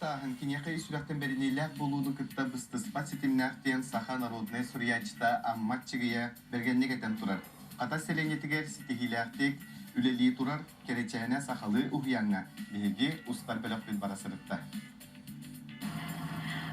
таптааһын киниэхэ ис сүрэхтэн бэриниилээх буолууну кытта быстыспат ситимнээх диэн саха народнай суруйааччыта Амма Аччыгыйа бэргэнник этэн турар. Хатас сэлиэнньэтигэр ситиһиилээхтик үлэлии турар Кэрэчээнэ сахалыы уһуйааҥҥа биһиги устар бөлөхпүт бара сырытта.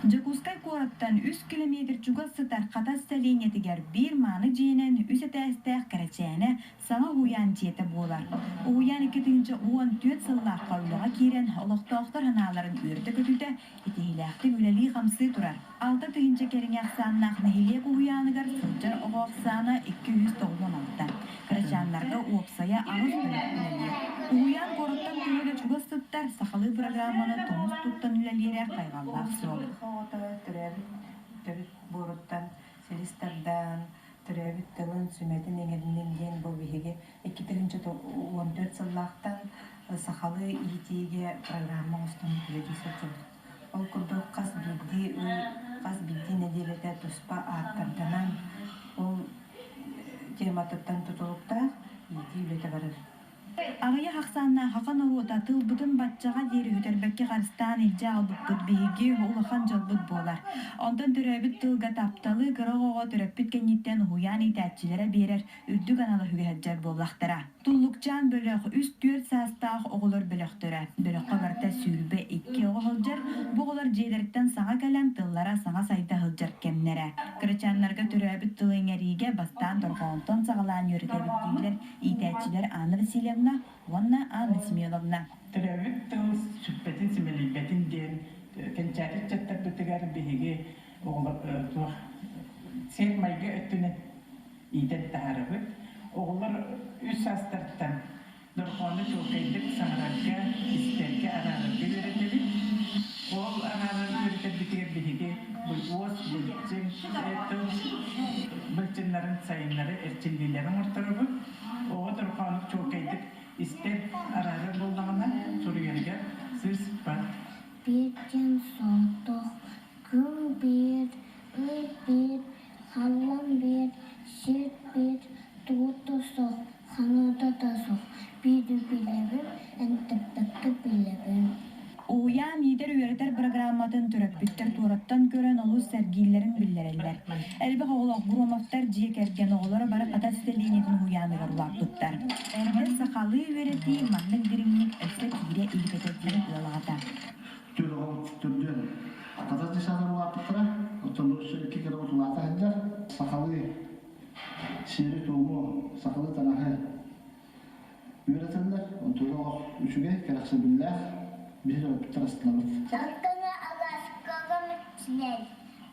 Дьокуускай куораттан үс килэмиэтир чугас сытар Хатас сэлиэнньэтигэр биир мааны дьиэнэн үс этээстээх Кэрэчээнэ саҥа уһуйаан дьиэтэ буолар. Уһуйаан 2014 сыллаахха үлэҕэ киирэн, олохтоохтор санааларын үөрдэ-көтүтэ, итиһиилээхтик үлэлии-хамсыы турар. 6000 кэриҥэ ахсааннаах нэһилиэк уһуйааныгар сылдьар оҕо ахсаана 296. Кырачааннарга уопсайа аҕыс бөлөх үлэлиир. Уһуйаан куораттан төһө да чугас сыттар, сахалыы программаны тумус туттан үлэлиирэ хайҕаллаах суол. Оҕото төрөөбүт төрүт буоруттан силис тардан, төрөөбүт тылын сүмэтин иҥэриннин диэн бу биһиги 2014 сыллаахтан сахалыы иитиигэ программа оҥостон үлэлии сылдьабыт. Ол курдук хас биирдии ый, хас биирдии нэдиэлэтэ туспа ааттарданан, ол тематыттан тутулуктаах иитии үлэтэ барар. Аҕыйах ахсааннаах саха норуота тылбытын баччаҕа диэри сүтэрбэккэ харыстаан илдьэ аҕалбыппыт биһиги улахан дьолбут буолар. Онтон төрөөбүт тылга тапталы кыра оҕоҕо төрөппүт кэнниттэн уһуйаан иитээччилэрэ биэрэр үрдүк аналы сүгэ сылдьар буоллахтара. Туллукчаан бөлөх үс-түөрт саастаах оҕолор бөлөхтөрө. Бөлөххө барыта 22 оҕо сылдьар. Бу оҕолор дьиэлэриттэн саҥа кэлэн тыллара саҥа сайда сылдьар кэмнэрэ. Кырачааннарга төрөөбүт тылы иҥэриигэ бастаан дорҕоонтон саҕалаан үөрэтэбит дииллэр иитээччилэр Анна Васильевна уонна Анна Семеновна. Төрөөбүт тыл сүппэтин, симэлийбэтин диэн кэнчээри ыччаттарбытыгар биһиги оҕолор туох сиэр-майгы өттүнэн иитэн таһаарабыт. Оҕолор үс саастартан дорҕоону чуолкайдык саҥарарга, истэргэ, араарарга үөрэтэбит. Ол арааран үөрэтэрбитигэр биһиги уос, былчыҥ, тыл былчыҥнарын сайыннары эрчиллиилэри оҥорторобут. Оҕо дорҕоону чуолкайдык истэр, араарар буоллаҕына, суруйарыгар сыыспат. Биир диэн соҕотох, күн биир, ый биир, Халлаан биир, сир биир, тугу да суох, ханыыта да суох, биири билэбин, энтэппэккэ билэбин. Уһуйаан иитэр-үөрэтэр бырагырааматын төрөппүттэр туораттан көрөн олус сэргииллэрин биллэрэллэр. Элбэх оҕолоох Громовтар дьиэ кэргэн оҕолоро бары Хатас сэлиэнньэтин уһуйааныгар улааппыттар. Эрдэ сахалыы үөрэтии маннык дириҥник өссө киирэ илик этэ диэн ыал аҕата. Төрдүөн Хатас десанар улааппыттара, оттон бу өссө икки кыра улаата сылдьар. Сахалыы сиэри-туому, сахалыы таҥаһы үөрэтэллэр. Онтуга олох үчүгэй, кэрэхсэбиллээх, биһи төрөппүттэр астынабыт. Алканы аласкага мүччүнэн,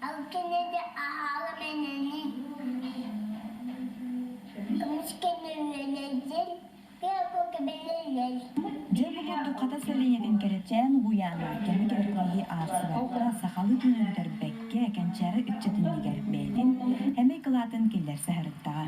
алкинеде аһаала мэнэни, көмүскэни үөнэйдин, Дьэ бу курдук Хатас сэлиэнньэтин кэрэчээн уһуйаана кэми кэрдииһи аахсыбакка, сахалыы тыынын бүтэрбэккэ, кэнчээри ыччат иннигэр бэйэтин эмэй кылаатын киллэрсэ сырыттаҕа.